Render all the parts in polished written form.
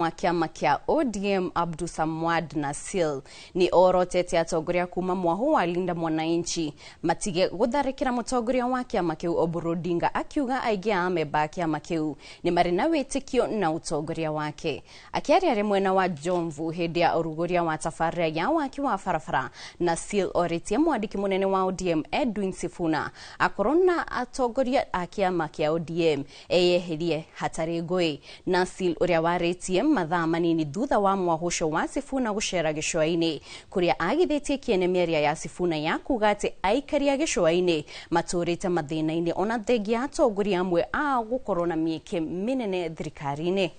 Wa kiama kia ODM Abdusamad Nasil ni orotete atongoria kuma mwahu wa Linda Mwananchi matige gutharikira mutongoria wa kiama kiu Oburu Odinga, akiuga aingi a amemba a kiama kiu ni mari na witikio na utongoria wake. Akiaria ari mwena wa Jomvu hindi ya uruguria wa tabarira ya waki wa barabara, Nasil oritie mwandiki munene wa ODM Edwin Sifuna akorwo na atongoria a kiama kia ODM eyeherie hatari ngui. Nasil uria waritie mathaa manini thutha wa mwahuco wa Sifuna gucera gicũa-inĩ kuria agithĩtie kĩene mĩario ya Sifuna ya kuga atĩ aikari a gĩcũa-inĩ matũrĩte mathĩna-inĩ ona thengia ya atongoria amwe ao gũkorwo na mĩeke mĩnene thirikari-inĩ.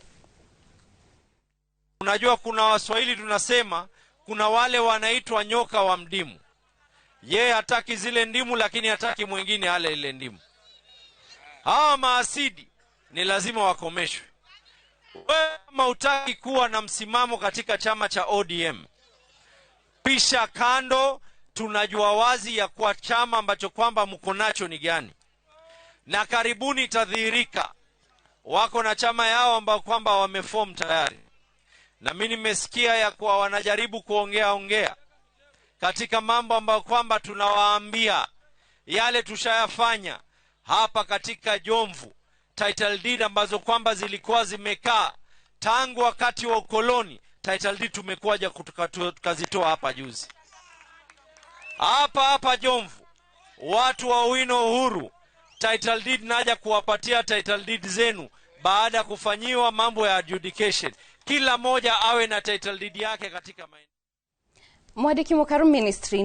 Unajua, kuna Waswahili tunasema kuna wale wanaitwa nyoka wa mdimu. Yeye hataki zile ndimu, lakini hataki mwingine ale ile ndimu. Hawa maasidi ni lazima wakomeshwe. Wewe kama hutaki kuwa na msimamo katika chama cha ODM, pisha kando. Tunajua wazi ya kuwa chama ambacho kwamba mko nacho ni gani, na karibuni itadhihirika. Wako na chama yao ambao kwamba wameform tayari, na mimi nimesikia ya kuwa wanajaribu kuongea ongea katika mambo ambayo kwamba tunawaambia yale tushayafanya hapa katika Jomvu, title deed ambazo kwamba zilikuwa zimekaa tangu wakati wa ukoloni, title deed tumekuja tukazitoa hapa juzi hapa hapa Jomvu. Watu wa Owino Uhuru, title deed naja kuwapatia title deed zenu baada ya kufanyiwa mambo ya adjudication. Kila moja awe na title deed yake katika maeneo. Mwandiki mukaru ministry.